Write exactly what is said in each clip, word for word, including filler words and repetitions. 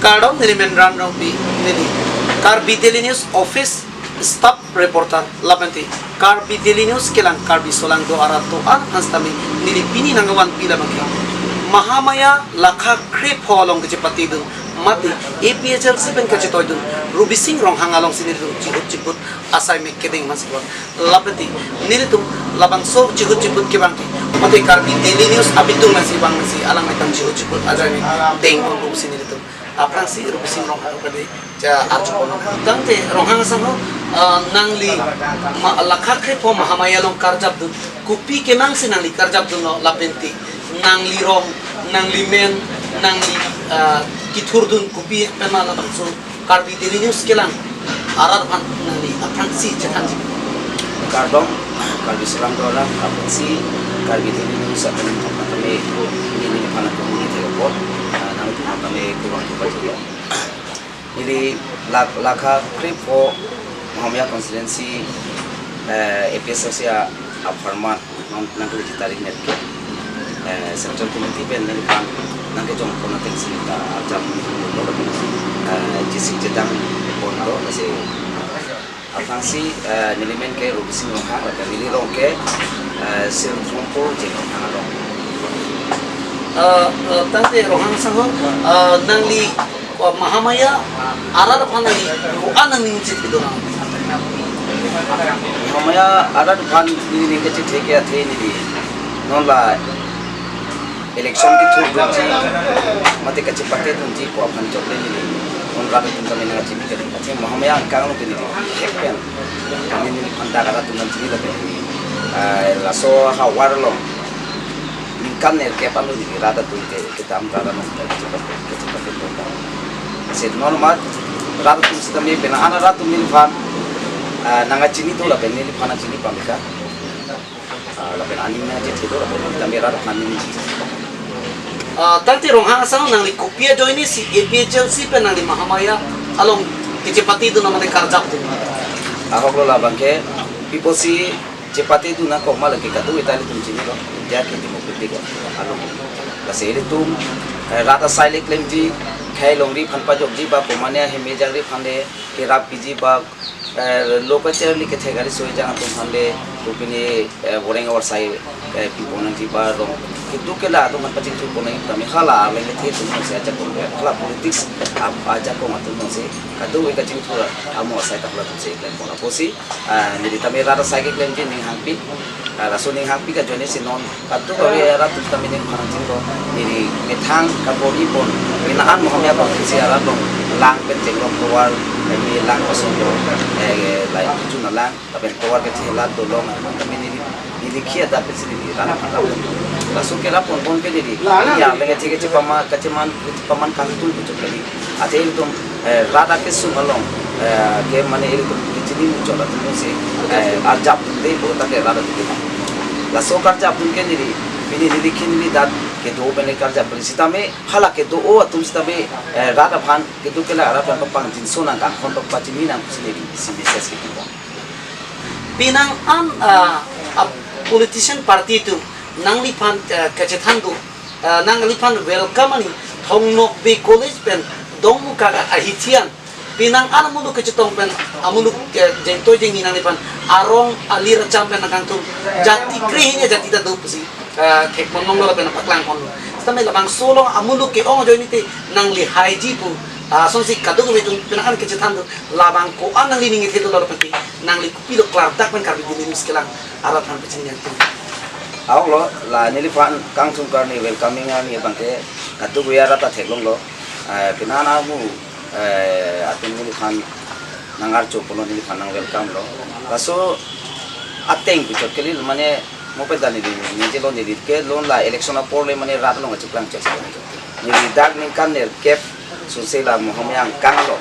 Kardom, neli men Ran Rongpi, neli Karbi Daily News Office staff reporter, lapen te Karbi Daily News kelang Karbi solangdo arat do-an aphan sitame neli pini nangvanpi labang ke Mahamaya lakha krepho along kachepatedun mate A P H L C pen kachetoidun Rubising Ronghang alongsi nelitum chihut chiput asai mek kedeng masibon. Lapen te nelitum labangso chihut chiput kevang te mate Karbi Daily News abitung nasi vang nasi alanglitum chihut chiput ajai mek deng pon pusi nelitum aphrangsi Rubising Ronghang kade ja arju pon. Tangte Ronghang asangho, ah, nangli ma, lakha krepho Mahamaya along karjapdun, kopi kenangsi nangli karjapdunlo lapen te nangli rong, nangli men, nangli, ah, kethurdun kopi pen ma labangso Karbi Daily News kelang arat aphan nangli aphrangsi chethanji. Kardom, Karbi solangdo arat, aphrangsi Karbi Daily News atum aphan tame, neli neliphan atum neli thek apot, ah, nangtum aphan tame kurvang thupajok lo. Neli lak-, lakha krepho Mahamaya constituency, eh, A P H L C a, apharman nang, nangkeleji tarik net ke, eh, Central Committee pen neliphan nangkejong pon atengsi ta ajam lo, eh, G C jedang pon lo, lasi aphrangsi, eh, neli men ke Rubising Ronghang, lapen neli rong ke, eh, Sirthrongpur Jeng Ronghang along. Eh, eh, tangte Ronghang asangho, eh, nangli, eh, Mahamaya arat aphan nangli ko-an nangning chethe do nang? Mahamaya arat aphan neli ning kachethe ke athe neli non la election kethurdunji mate kachepatedunji ko aphan chokle neli non rat atum tame nangchini kali. Athe Mahamaya angkang lo ke neli hek pen kami neliphan dak arat atum nangchini lapen neli, ah, laso havar along ningkan nerkep anu neli rat atum ke kedam rat along kachepate, kachepate program. Lasi non mat rat atum sitame penang an rat atum neliphan, ah, nangchini do lapen neliphan nangchini pameka. Ah, lapen aning nangchethe do lapen tame rat aphan neli chethe. Ah, tangte Ronghang asang nangli kopi ajoinesi A P H L C pen nangli Mahamaya along kachepatedun mate karjapdun? Ahok lo labang ke, people si chepatedun nangkok ma lake kadokave ta ilitum chinilo, India ke democratic along. Lasi ilitum, eh, rat asai le klemji, khei longri aphan pajokji ba komane aheme jangri aphan le kerap piji ba, eh, lo kacharli kethek ari soi jang atum aphan le, kopine, eh, boreng awar sai, eh, pipon nangji ba rong. Kedo kela atum aphan pachingthur pon nangji tame hala arleng kethe atum nangsi ajakong, hala politics ap-, ajakong atum nangsi kadokave kachingthur amo asai ta hala atum si klem pon apotsi, ah, neli tame rat asai keklemji ning hangpi. Ah, laso ning hangpi ajoinesi non kadokave arat atum tame neliphan nangchini do, neli methang kabor-i pon, penang an Mahamaya constituency arat along lang pen chenglok tovar, eh, neli lang pason do, eh, lai chun alang, lapen tovar kechelat dolong, tame neli, neli khi adak pensi neli rat aphan rap. Laso kerap pon pon ke neli, ya, lenge thik kachepama, kacheman, kachepaman kangtung kuchok ke neli. Athe ilitum, eh, rat akesung along, eh, ke mane ilitum kechini muchot atum si, eh, arjapdunde bo ta ke rat atum. Laso karjapdun ke neli, pini neli khi neli dak kedo pen karjapdun sitame, hala kedo-o atum sitame, eh, rat aphan, kedo kela rat aphan papangjinso nang kangkhon pachini nang pusi neli isi message kedo. Penang an, ah, a politician party atum nangliphan, eh, kachethan do, eh, nangliphan welcome ani Thong Nokbe College pen dongmukak ahithi an penang an amuluk kachetong pen amuluk, eh, jengtoi jengni nangliphan arong alir acham pen nangkangthur jati krehini ajati ta do pusi, eh, thek pon longlo lapen paklang ponlo. Sitame labangso along amuluk ke-ong ajoine te nangli haiji pu, ah, asonsi kadokave atum penang an kachethan do, labang ko-an nangli ning kethe dolo lapen te nangli kopilo klardak pen Karbi Daily News kelang arat aphan pachini nangtum? Ahok lo, la neliphan kangthum karni welcoming arni abang ke kadokave arat ta theklonglo. Eh, penang an amu, eh, atum neliphan nangarcho pulo, neliphan nang welcome lo. Laso ateng puchot kali mane mo pen ta neli, neli je lo neli ke lon la election apor le mane rat along achiklang chot. Neli dak ningkan nerkep sose la Mahamaya angkang lo.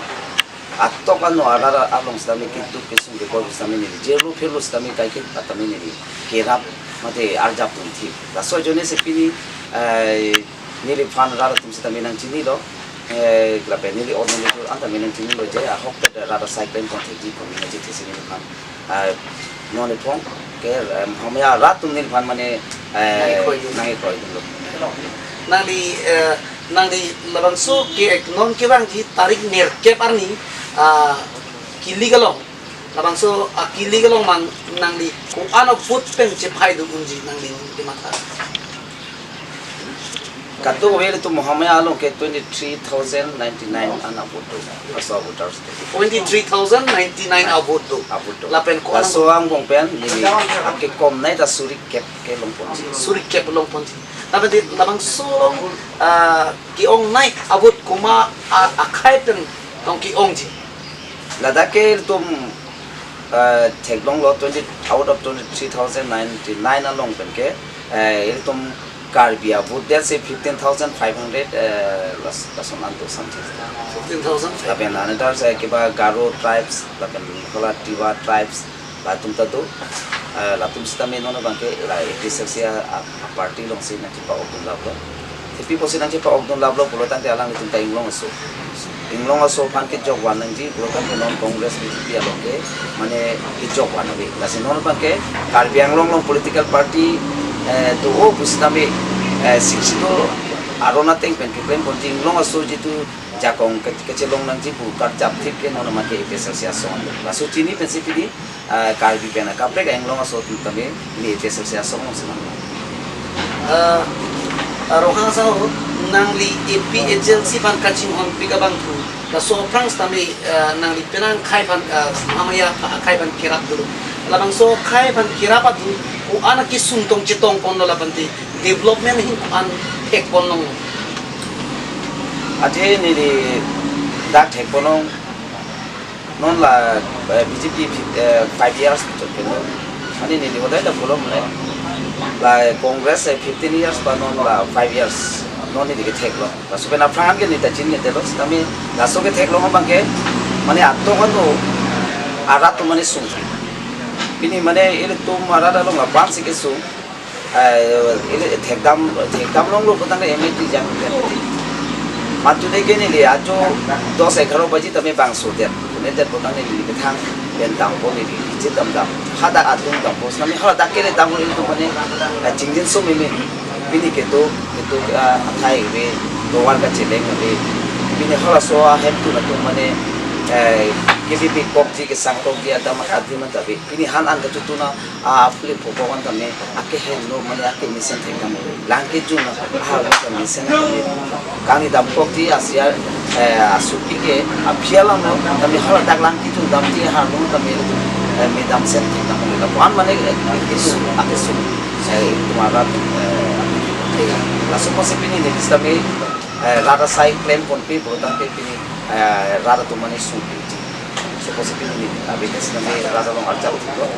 Atok ano arat along sitame keduk kesung keboi sitame neli jelo phelo sitame kaiketa tame neli kerap mate arjapdun thik. Laso ajoinesi pini, eh, neliphan rat atum sitame nangchinilo, eh, lapen neli or neli tur an tame nangchinilo je ahok ta rat asai klem pon thekji pu neli je thesi neliphan, eh, non ephong ke, eh, Mahamaya rat atum neliphan mane, eh, nangkroidun, nangkroidunlo. Nangli, eh, Nangli labangso ke non kevangji tarik nerkep arni, ah, kilik along. Labangso akilik along mang nangli ko-an a-vote pen chephai dun unji nangli kematha. Kadokave ilitum Mahamaya along ke twenty-three thousand ninety-nine an a-vote do. Laso voters. Twenty-three thousand ninety-nine a-vote do. A-vote do. Lapen ko-an laso angbong pen neli akekomnei ta suri kep ke longponji. Suri kep longponji. Lapen di labangso along, ah, ke-ongnei a-vote komat a-, akhei pen long ke-ongji. Ladak ke ilitum, ah, theklonglo twenty out of twenty-three thousand ninety-nine along pen ke, eh, ilitum Karbi a-vote det si fifteen thousand five hundred, eh, las-, lason anto something. Fifteen thousand five hundred. Lapen another si kiba Garo tribes, lapen hala Tiwa tribes, latum ta do, eh, latum sitame non abangke la A P H L C a, a, a-party alongsi nangchepa-ok dun laplo. Ipi pusi nangchepa-ok dun laplo pulo tangte alanglitum ta Inglong aso. Inglong aso aphan kejok van nangji pulo tangte non Congress B J P along ke mane kejok van ave. Lasi non abangke Karbi Anglong along political party, eh, do-o pusitame, eh, Sixth Schedule aron ateng pen keklemponji Inglong aso jitu jakong ke-, kechelong nangji pu karjap thip ke non abangke A P H L C asong. Laso chini pensi pini, ah, Karbi pen akaprek a-Inglong aso atum tame pini A P H L C asong alongsi nang. Ah, ah, Ronghang asangho, nangli A P H L C aphan kachinghonpik abangphu, laso aphrang sitame, ah, nangli penang akhei aphan, ah, Mahamaya akhei aphan kerap dolo. Labangso akhei aphan kerap atum, ko-an akesung tong chetongponlo lapen te development ahin ko-an thekponlonglo. Athe neli dak thekponlong non la, eh, B J P, eh, five years chot ke non. Ani neli hodai ta pulo mane la Congress, eh, fifteen years ba non la five years non neli ketheklo. Laso pen aphrang ke neli ta chinine detlo, sitame laso ketheklong abangke mane atok ano arat atum mane sung. Pini mane ilitum arat along abang si kesung. Eh, ili thekdam, thekdamlonglo putangte M A T jang. Matu de ke neli ajo dos egharo baji tame bangso det. Pune det putangte neli kethang pen dampo neli, ichet damdam. Hadak atum dampo, sitame hadak ke dampo ilitum mane, eh, chingjinso meme. Pini kedo, kedo, ah, akhei ave, tovar kacheleng ave. Pini halaso ahemtun atum mane, eh, K B B kokji, kesang kokji, adam adim anta ave. Pini han an kachotun a, ah, aphulik phopo an tame, akeheno mane akemesen thekdam ave. Lang kejun a, aharlo tame mesen tame. Kangni damkokji asiar, eh, asupi ke, aphi alam lo, tame haladak lang kejun damji aharlo tame, eh, me damsen thekdam ave. Lapu-an mane, eh, kesu, akesu. Sai tumara, eh, laso apotsi pini neli sitame, eh, rat asai klemponpe, pulo tangte pini, eh, rat atum mane sungpiji. Laso apotsi pini neli, abi ke sitame rat along arjap thiklo.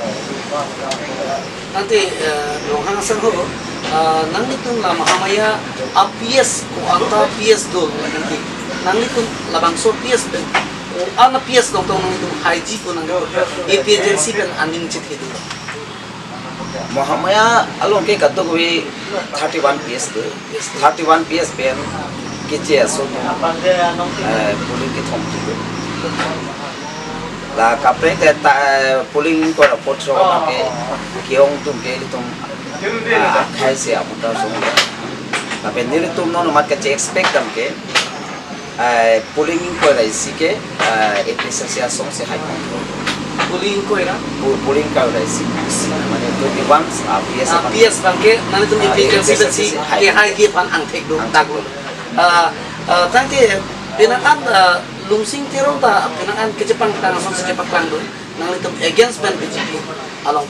Tangte, eh, Ronghang asangho, eh, nanglitum la Mahamaya a-P S ko-anta P S do nangli. Nanglitum labangso P S pen, ko-an a-P S dongtong nanglitum haiji pu nang A P H L C pen aning chethedun. Mahamaya along ke kadokave thirty-one P S do. Thirty-one P S pen keche aso, eh, polling kethom do. La kaprek ke ta, eh, polling ingkoi ra apot so ke ke-ong atum ke ilitum, ah, akhei si aputar song. Lapen nelitum non amat kache-expect dam ke, eh, polling ingkoi ra isi ke, eh, A P H L C asong si hai. Polling ingkoi ra? Po-, polling ingkoi ra isi. Mane twenty-one, ah, P S Ah, aphan. P S abangke, nanglitum Ah, A P H L C A P H L C pensi, hai. Kehaiji aphan angthek do, Angthek dak do. Ah, ah, tangte, penang an, ah, Lunsing Teron ta, penang an kechepangtang, asonsi chepaklang do. Nanglitum against pen B J P along.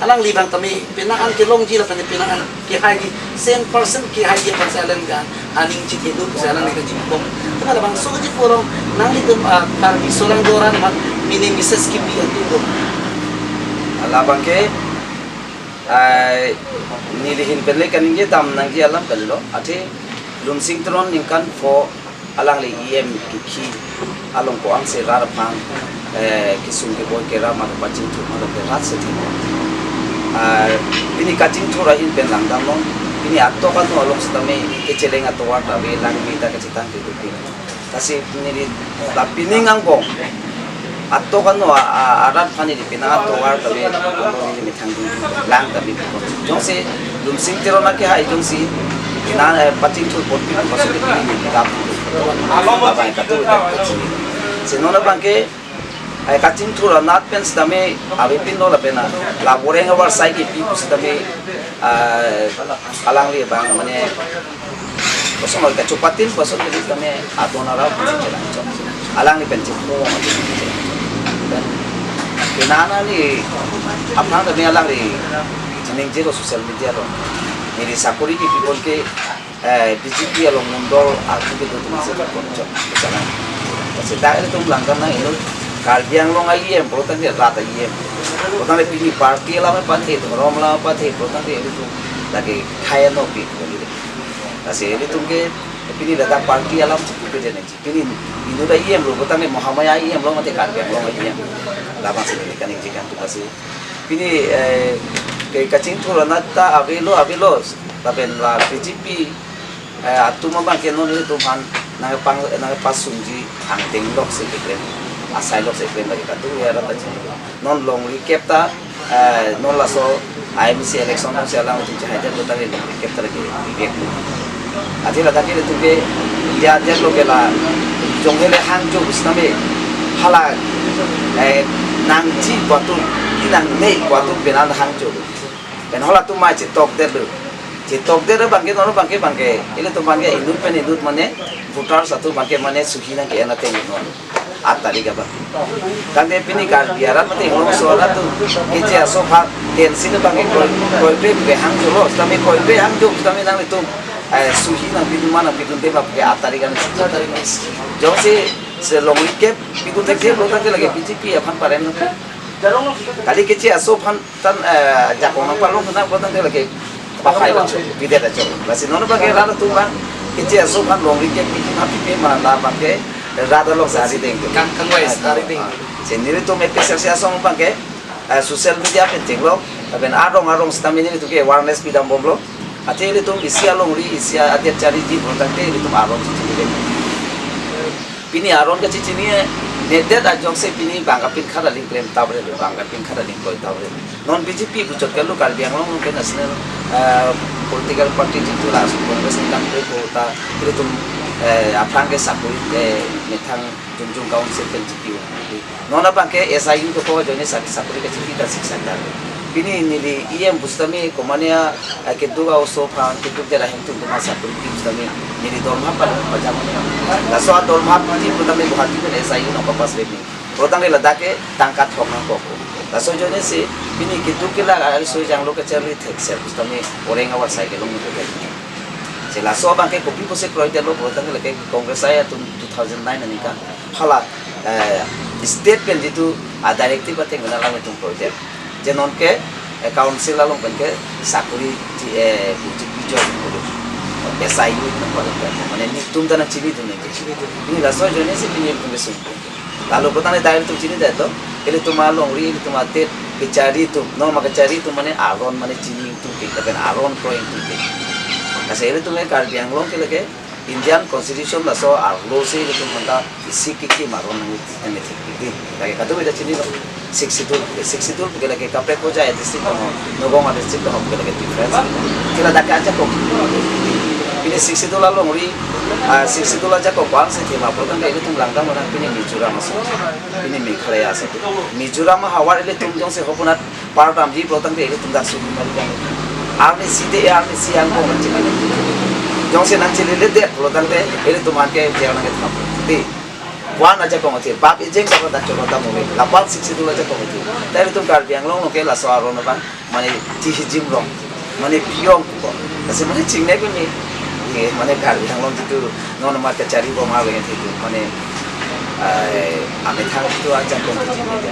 Alangli abang tame, penang an kelongji lapen penang an kehaiji, cent percent kehaiji aphan si alang ga aning chethedun si alang ga chingkong. Tangte labangso kachipo along, nanglitum, ah, Karbi Solang Doran aphan mini message kipi atum do. Labangke, ai, neli ahin pen le kaningje dam nangji alam kalilo. Athe Lunsing Teron ningkan pho alangli E M kikhi along ko-ansi rat aphan, eh, kesung keboi kera ma pachingthur ma ke rat si thik. Ah, pini kachingthur ahin pen langdamnon. Pini atok ano along sitame kecheleng atovar ta ave, langme ta kachetang kedo pini. Lasi neli la pining angbong atok ano a, a, arat aphan neli penang atovar ta ave, ano neli methang dun lang ta ave. Jongsi Lunsing Teron akehai jongsi Ina, eh, pachingthur ponpi pu pasu ke pini ni rap. Abang katu, katu. Si non abang ke, eh, kachingthur anat pen sitame avepinlo lapen a, la boreng avar sai kepi pu sitame, eh, alangli abang mane, kosonlo kachopatin pasu ke sitame adon arap pu si chelang chok. Alangli pen chepho. Pen ina neli aphrang tame alangli chiningjelo social media along. Neli sakori kepi pon ke, eh, B J P along mondol arpu kedo atum isi pon chok. Misalnya, seta ilitum langdam nang inut Karbi Anglong a-E M, pulotangte rat a-E M. Pulotangte pini party alam pathe, dhorom alam pathe, pulotangte ilitum lake khaya no pi. Lasi ilitum ke pini ladak party alam chipu ke jene. Pini inut a-E M lo, pulotangte Mahamaya a-E M lo, mate Karbi Anglong a-E M. Labang si neli kaningje kangtung lasi. Pini, eh, ke kachingthur anat ta avelo, avelo. Lapen la B J P, eh, atum abang ke non ilitum aphan nangpang, nangpasungji angdeng lok si keklem, asai lok si keklem lagi katu ya rata chini. Non longri kep ta, eh, non laso I M C election non si alang uti chahai jat kota ke longri kep ta lagi bibek. Athe ladak ke ilitum ke dia dia lo ke la jong hele hangjo sitame hala, eh, nangji pu atum, inangne pu atum pen an hangjo. Pen halatum ma chetokdetlo. Chetokdet abang ke non abang ke abang ke ilitum abang ke inut pen inut mane voters atum abang ke mane suhi nang ke-en ateng non. Aat tarik abang. Tangte pini Karbi arat mate Hongso arat atum keche aso aphan tensi ne abang ke koi, koipe pu ke hangjo lo, sitame koipe hangjo, sitame nanglitum, eh, suhi nangpidun ma nangpidunde ma pu ke aat tarik an. Jongsi se longri kep pidunde ke pulotangte lake B J P aphan parem nang. Kali keche aso aphan tan, eh, jakong nangpalong nang pulotangte lake pakai lo, pidet ajo. Lasi non abang ke rat atum abang keche aso aphan longri kep pi ma pipe ma la abang ke rat along sari deng. Kang, kangvai sari deng. Si nelitum A P H L C asong abang ke, eh, social media pen chenglok, lapen arong arong sitame nelitum ke awareness pidam bomlo. Athe ilitum isi alongri, isi adet chariji pulotangte ilitum arong chichini deng. Pini aron kachechini, eh, nedet ajok si pini bang kapinkhat aling klem tabre, bang kapinkhat aling kloi tabre. Non B J P puchot kalo Karbi Anglong along ke national, eh, political party jitu laso Congress ni kam kre ko ta ilitum, eh, aphrang ke sakori, eh, methang jongjong council pen chipi. Non abang ke S I U to ko ajoine sak-, sakori kachipi ta siksa ta. Pini neli E M pusitame komane a, a keduk a-oso aphan, keduk adet ahem atum atum asakori pi pusitame neli dorma palo pajam. Laso adorma pi pusitame Guwahati pen S I U nangpapass vet ni. Pulotangte ladak ke tangka thok nangkok. Laso ajoine si pini keduk ke la ariso janglo kacharli thekser pusitame boreng avar sai kelong ni. Si laso abang ke kopi pusi kroidetlo pulotangte lake Congress ai atum two thousand nine aningkan. Hala, eh, state pen jitu a-directive ateng pen alanglitum kroidet. Je non ke, eh, council along pen ke sakori ji, eh, buji bijor dulu. S I U itu pada pada. Mane netum ta nangchinidun nang. Chinidun. Pini laso ajoine si pini ilitum sung. Lalu pulotangte dak ilitum chinidetlo. Ilitum alongri, ilitum adet kechari atum. Non ma kechari atum mane aron mane chini atum tik. Lapen aron kroi atum tik. Lasi ilitum ke Karbi Anglong ke lake Indian Constitution laso arlo si ilitum aphanta isi kekim aron nang nang thek di. Lake kadokave ta chinilo. Sixth Schedule, Sixth Schedule ke lake kaprek ko jai district ko, Nagaon district ko ke lake difference. Ke ladak ke ajakong. Pini Sixth Schedule alongri, ah, Sixth Schedule ajakong ko-an si thema pulotangte ilitum langdam nang pini Mizoram aso. Pini Meghalaya aso. Mizoram ahavar ilitum jongsi hopunat par damji pulotangte ilitum dak suhi mari kami. Arnisi te, arnisi angkong nangchekali. Jongsi nangcheledet pulotangte ilitum aphan ke jail nangkethap. Di. Wan ajakong athir. Bap ejeng bap adak cholo ta move. Lapan Sixth Schedule ajakong athir. Ta ilitum Karbi Anglong along ke laso aron abang mane tihijim rong. Mane piyong ko. Lasi mane chingnekme. Ye, mane Karbi Anglong jitu non ma kachari bom arve jitu. Mane, eh, amethang jitu ajakong jitu.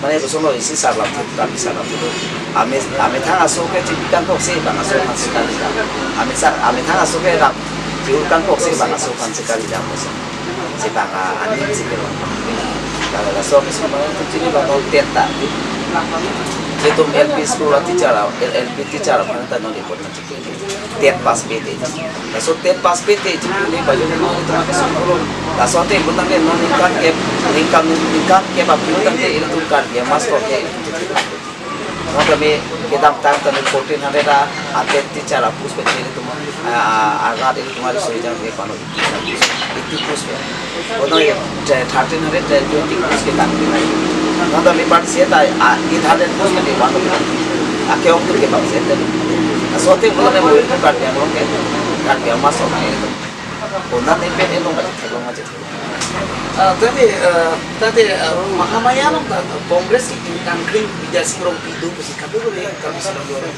Mane kosonlo isi sarlap thek, kami sarlap thek. Ame, amethang aso ke chipi kangkok si bang aso aphan si kali dam. Ame sa, amethang aso ke rap chiur kangkok si bang aso aphan si kali dam aso. Si bang a, aning si kelo. Kalau laso ke semua tu chini bang mau tet ta. Jitum L P school teacher, L P teacher aphan ta non important. Tet pass pe te. Laso tet pass pe te, chipuli bajo ne non itum ke sungkulo. Laso te pulotangte non ningkan kep, ningkan, ningkan kep aphi pulotangte ilitum Karbi master te. Non tame kedamtang tame fourteen hundred a, a TET teacher a post pen ilitum, a, a, arat ilitum ari soi jang ke pano eighty post. Eighty post pen. Ono ye thirteen hundred twenty post ke tang ke. Non tame party si ta, a, eight hundred post pen one of the. Ake-ong tu ke bang se te. Asote mo ne mo Karbi Anglong ke, Karbi Anglong so ma ilitum. Konat ne pen elong ba theklong ma theklong. Ah, tadi, eh, tadi, eh, Mahamaya along ta Congress ki ingtang krim Bidya Sing Rongpi do pusi kado le kami sedang dua orang.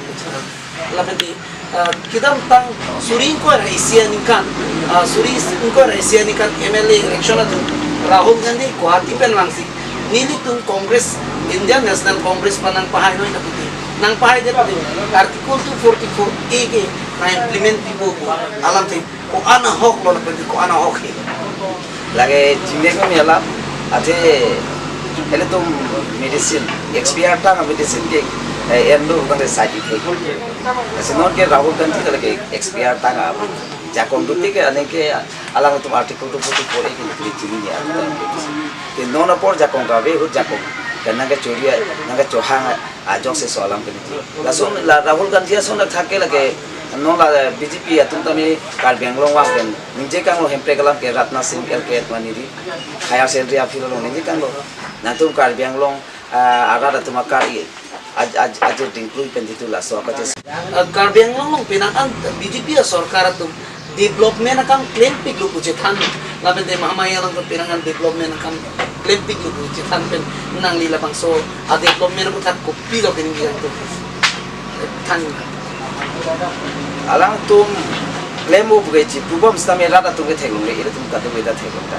Lapen di, eh, kedamtang suri ingkoi ra isi aningkan, eh, suri ingkoi ra isi aningkan M L A election atum Rahul Gandhi Guwahati pen vangsi nelitum Congress, Indian National Congress pen nangpahai noi na pute. Nangpahai det pute Article two forty-four A ke na implement pipo alam te. Ko-an ahok lo lapen ko-an ahok he. Lake chingnek kami alam, athe ilitum medicine, expire tang medicine ke, eh, endo kan side effect. Lasi non ke Rahul Gandhi ke lake expire tang a, jakong duti ke aning ke alanglitum Article two forty-four A ke chini ni atum. Ke non apor jakong kave ahut jakong. Ke nangkechori, nangkechohang ajok si so alam ke niti. Lason la Rahul Gandhi ason la thak ke lake non la B J P atum tame Karbi Anglong vang pen ningje kanglo Hemprek alam ke Rajnath Singh L K Advani di higher secondary aphi lo ningje kanglo. Nangtum Karbi Anglong, ah, arat atum akar i aj, aj, aje dingklui pen ditu laso akache. Ah, Karbi Anglong along penang an B J P asorkar atum development akam klempiklo pu chethan. Lapen te Mahamaya along ke penang an development akam klempiklo pu chethan pen nangli labangso a development aputhak kopilo ke ningje atum than. Alangtum klem o buke chipubom sitame rat atum ke theklongle, ilitum kadokave ta theklong ta.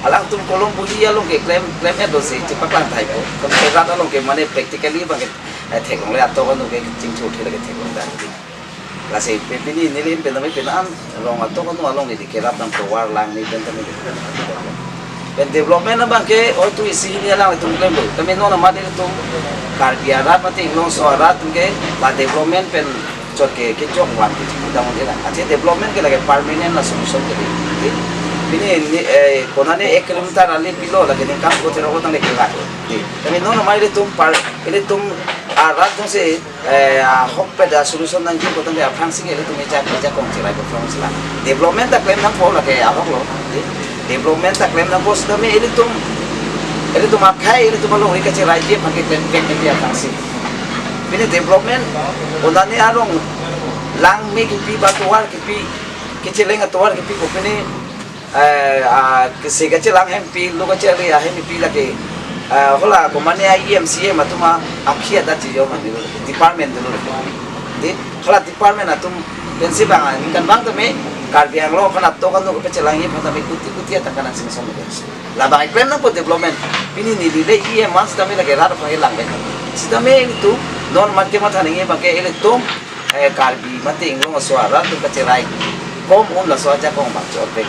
Alangtum Kolom Buli along ke klem, klem-et do si chipaklang thai po. Kami rat along ke mane practically bang ke, eh, theklongle atok anu ke chingthur thela ke theklong ta. Lasi pe pini neli pen tame pen an rong atok anu along neli kerap nang tovar lang ni pen tame. Pen development abang ke oi tu isi hini alang tum klem do. Tame non amat ilitum Karbi arat mate Inglongso arat atum ke ba development pen chot ke kejok wan ke dam ila. Athe development ke lake permanent na solution ke di. Pini ni, eh, konane ek kilometer ali pilo lake ningkan ko tero ko tang le ke lak. Di. Tame non amat ilitum par, ilitum arat atum si eh, ahokpet a solution nangji pu tangte aphrangsi ke ilitum ejak, ejakong cherai pu aphrangsi la. Development ta klem nangpo lake ahok lo. Di. Development ta klem nangpo sitame ilitum, ilitum akhei ilitum alongri kacheraiji aphan ke klem, klem nangji aphrangsi. Pini development, konane arong langme kipi ba tovar kipi, kecheleng atovar kipi ko pini eh, ah, kesi kachelang hempi, lo kacheri ahem pi lake, eh, hala komane a E M C M atum aphi adat chiyom ani lo, department lo. Di, hala department atum pensi bang, ningkan bang tame Karbi Anglong aphan atok anu kepachelangji aphan tame kuti kuti atak kanang sing som lo. Labang klem nangpo development. Pini neli le E M an sitame lake rat aphan ke lang pen. Sitame ilitum non amat kematha nangji abang ke ilitum, eh, Karbi mate Inglongso arat atum kacherai kom un laso ajakong bang chot pen.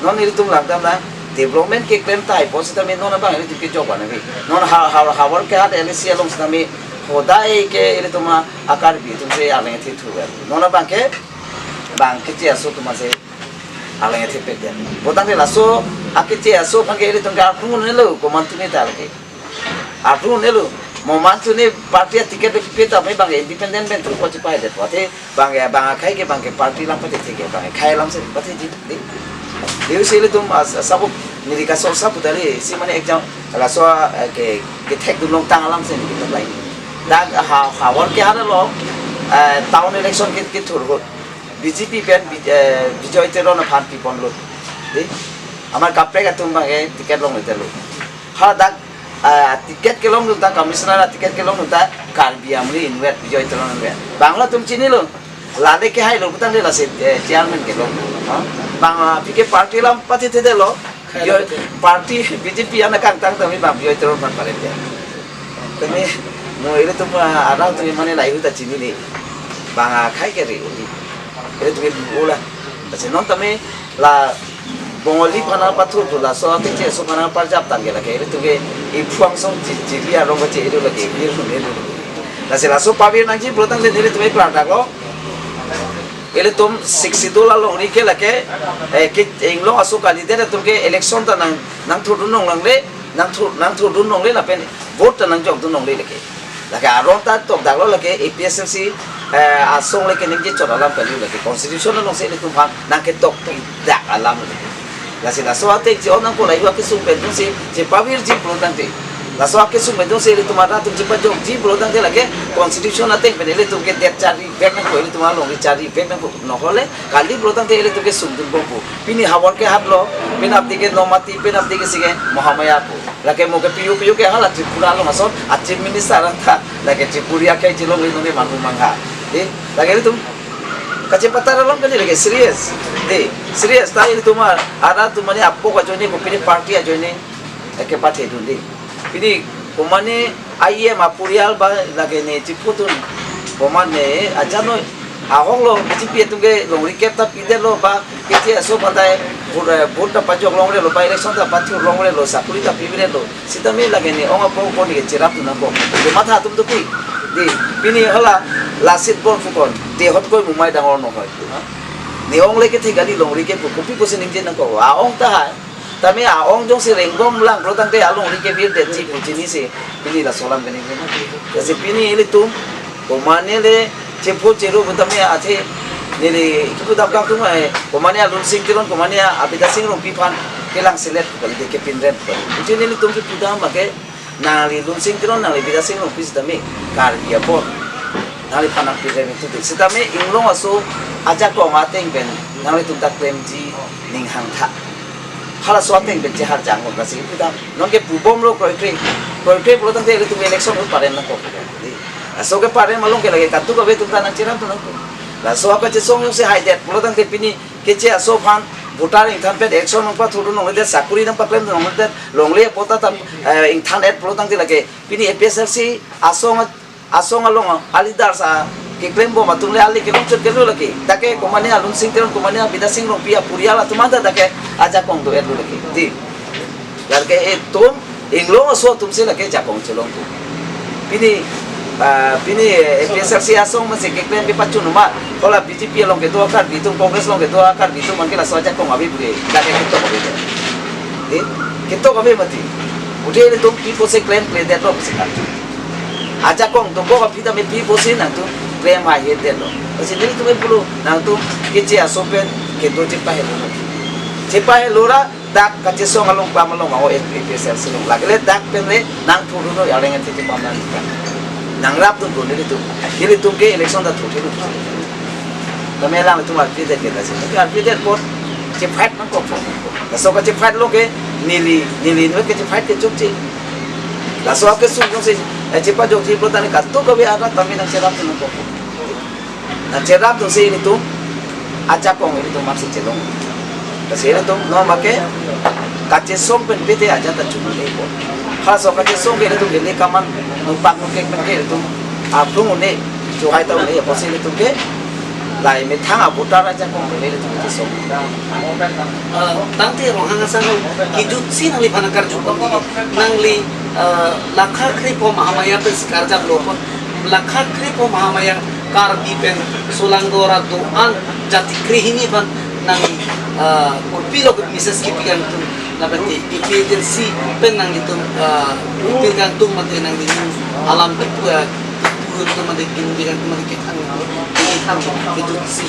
Non ilitum langdam na development ke klem tahai po sitame non abang ilitum kejok wan ave. Non ha, ha, Howraghat L A C along sitame hodai ke ilitum a, a Karbi atum si arleng athe thu ave. Non abang ke bang keche aso atum si arleng athe pet dia. Pu tangte laso akeche aso aphan ke ilitum ke arpu ne lo komantu ne tal ke. Arpu ne lo, mo mantu ne party a ticket le pipe tame bang independent pen thu ko chipahai det po. Athe bang ya, bang akhei ke bang ke party alam pate thik ke bang akhei alam si pate ji. Di. Di usi ilitum as, sabuk neli kaso sabu tali si mane ekjam laso, eh, ke, kethek dun longtang alam si neli ketok lai. Dak ha, Howraghat lo, eh, town election ke, kethur ahut B J P pen Bi-, eh, Bijoy Teron aphan pipon lo. Di. Amar kaprek atum bang ke ticket longledetlo. Ha dak, ah, ticket kelongdun ta, commissioner a ticket kelongdun ta Karbi Amri inutvet, Bijoy Teron inutvet. Bang latum chinilo. Lale kehai lo pu tangte lasi, eh, chairman kelong. Ha? Bang, ah, P K party alam pati thedetlo. Bijoy party B J P an akangtang tame bang Bijoy Teron aphan paret dia. Tame mo ilitum, ah, arang tame mane lahei ahut ta chinine. Bang akhei ke ri uli. Ilitum ke ula. Lasi non tame la Bongali aphan pathurpo laso keche aso aphan parjap tang ke lake ilitum ke iphu angsong ji-, jili arong keche ilu lake, ilu, ilu. Lasi laso pavir nangji pu tangte nelitum ke klardak lo. Ilitum Sixth Schedule alongri ke lake, eh, ke Inglongso candidate atum ke election ta nang, nangthurdun longle, nangthur, nangthurdun longle lapen vote ta nangjokdun longle lake. Lake aron ta tokdaklo lake A P H L C, eh, asong lake ningje chot alam kali lake constitution alongsi ilitum aphan nangketok dak alam lake. Lasi laso ateng chi-on nangkok lahai akesung pen atumsi chepavirji pulo tangte. Laso akesung pen atumsi ilitum arat atum chepajokji pulo tangte lake constitution ateng pen ilitum ke det charli vek nangkok, ilitum alongri charli vek nangkok. Nohole kali pulo tangte ilitum ke sungdun bompo. Pini havar ke hatlo, penapdi ke Nomati, penapdi ke sige Mahamaya pu. Lake mo ke piu piu ke hala Tripura along ason a Chief Minister anta lake Tripura ke chilong lino ke manhu mangha. Di, lake ilitum kachepatar alam kali lake serious. Di, serious ta ilitum arat atum mane apok ajoine ko pini party ajoine lake pathedun di. Pini komane I M apurial ba lake ne chiputun. Komane ajat noi ahong lo B J P atum ke longri kep ta pidetlo ba keche aso pandai vote, eh, vote ta pajok longrelo ba election ta pathur longrelo sakuri ta pivirelo. Sitame lake ne ong apor ko ne cherapdun nangkok. Kematha atum dopik. Di, pini hala Lasitborn Fullon. Te hot koi mumai dangor nohoi. Ne ong lake the kali longri kep kopi pusi ningje nangkok. A-ong tahai. Tame a-ong jongsi rengbom lang pulo tangte alongri kevirdetji pu chinisi pini laso alam kani. Lasi pini ilitum komane le chepo cheru pu tame athe neli kipudam kangtung ai komane a Lunsing Teron, komane a Bidya Sing Rongpi aphan kelang selet kali de kepinrem kali. Uji nelitum kipudam abangke nangli Lunsing Teron, nangli Bidya Sing Rongpi sitame Karbi apor nangliphan nangpirem itu de. Sitame inglong aso ajakong ateng pen nanglitum ta klemji ning hangtha. Halaso ateng pen chehar jangkok lasi pudam. Nonke pubomlo kroikre. Kroikre pulo tangte ilitum election ahut parem nangkok. Di. Laso keparem along ke lake kadokave atum ta nangcherapdun nangkok. Laso akachesong jongsi haidet pulo tangte pini keche aso aphan voter ingthanpet, election nangpathurdun longledet, sakuri nangpaklemdun longledet, longle apot ta tam, eh, ingthan-et pulo tangte lake pini A P H L C asong, asong along a leaders a keklembom atum le ale kelongchot kelo lake. Dak ke komane a Lunsing Teron, komane a Bidya Sing Rongpi apurial atum anta dak ke ajakong do-etlo lake. Di. Dak ke etum inglong aso atumsi lake jakong chelong tu. Pini, ah, pini, eh, A P H L C asong masi keklem kepachun ma. Hala B J P along kedo a Karbi atum, Congress along kedo a Karbi atum, anke laso ajakong ave pu ke. Dak ke ketok ave. Di, ketok ave mati. Ude ilitum pi pusi klemkledetlo pusi kan. Ajakong dokok aphi tame pi pusi nangtum klem haihedetlo. Lasi nelitum pulo nangtum keche aso pen kedo chepahelo. Chepahelo ra dak kachesong along pam along ma o A P H L C along. Lake le dak pen le nangthurdunnon areng athe chepam nang. Nangrapdunnon nelitum. Nelitum ke election ta thurthelo. Tame alangtum arpidet ke lasi. Arpidet apot chefight nangkok. Laso kachefight lo ke neli, neli inut ke chefight kechokche. Laso akesung jongsi, eh, chepajokji pulo tangte kadokave arat tame nangcherapdun nangkok. Nangcherapdunsi ilitum ajakong ilitum maksi chelong. Lasi ilitum non make kachesong pen pete ajat ta chungle ko. Halaso kachesong ke ilitum ke ne kaman nupak nukek pen ke ilitum aplung un-e, chuhai ta un-e apotsi ilitum ke lahai methang a voter ajakong le ilitum kachesong. Eh, tangte Ronghang asang kejutsi nangliphan karju pon nangli, eh, lakha kre-pho Mahamaya pensi karjaplo pon, lakha kre-pho Mahamaya Karbi pen Solangdo arat do-an jati krehini aphan nang, eh, kopilo ke message kipi kangtung, lapen te A P H L C pen nanglitum, eh, kopil kangtung mate nanglitum alam kipu, eh, kipu kangtung mate gin bi kangtung mate kethang, kethang kejutsi.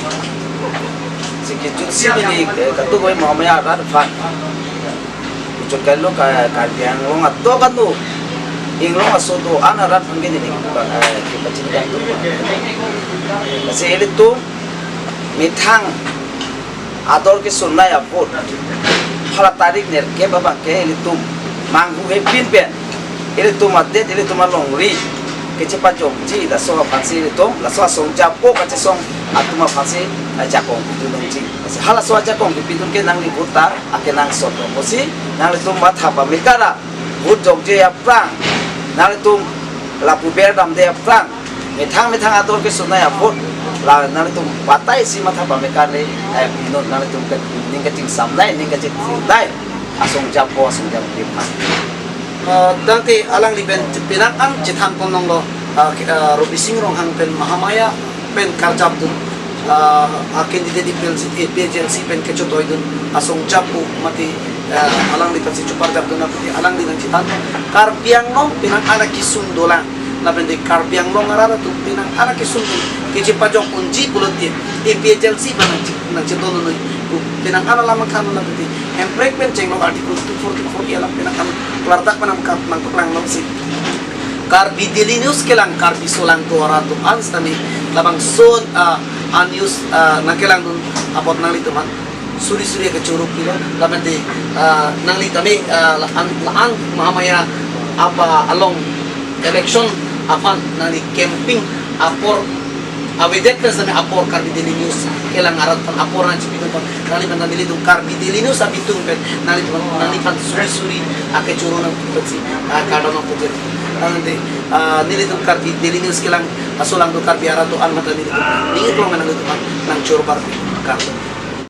Si kejutsi neli, eh, kadokave Mahamaya arat aphan. Kejut kali lo ka Karbi Anglong ato kanu. Inglong aso do-an arat aphan ke neli kipu, eh, kipachini kangtung. Lasi ilitum methang ador kesonnei a-vote. Hala tarik nerkep abangke ilitum manghu hepin pen ilitum adet, ilitum alongri kechepajokji laso aphansi ilitum, laso asong japo kachesong atum aphansi, eh, jakong pidun nangji. Lasi halaso ajakong kipidun ke nangli vote ta akenangsot lo. Pusi nanglitum matha pamekar ra vote jokje aphrang, nanglitum lapu ber damde aphrang, methang methang ador kesonnei a-vote la nanglitum batai si matha pamekar le, eh, pidun, nanglitum ke ning kachingsamnei, ning kachingsamnei, asong japo, asong japo aphan. Eh, tangte alangli pen penang an chethan pon longlo, eh, ke-, eh, Robising Ronghang pen Mahamaya pen karjapdun, eh, a-candidate ipil si A P H L C pen kechotoidun asong japo mate, eh, alangli pensi choparjapdun aphi alangli nangchethan. Karbi Anglong penang an akesung dolang. Lapen de Karbi Anglong arat atum penang an akesung pen kechepajok unji pulote A P H L C pen nang nangchedon noi. Penang an alam angkhan lapen de Hemprek pen chenglok Article two forty-four A alam penang an klardak pen nangkam nangpaklang nangsi. Karbi Daily News kelang Karbi solangdo arat atum an sitame labangso, ah, a news, ah, nangkelangdun apot nanglitum an suri suri akechoro pilo, lapen de, ah, nangli tame, ah, la-an la-an Mahamaya apa along election aphan nangli campaign apor avedet pen sitame apor Karbi Daily News kelang arat aphan apor nangchipidun aphan nangliphan nanglitum Karbi Daily News abitung pen nangliphan nangliphan suri suri akechoro nangpusi, ah, kardom nangpuji. Tangte, ah, nelitum Karbi Daily News kelang asolangdo Karbi arat atum an mata nelitum ning iklong nanglitum aphan nangchoro bar kardom.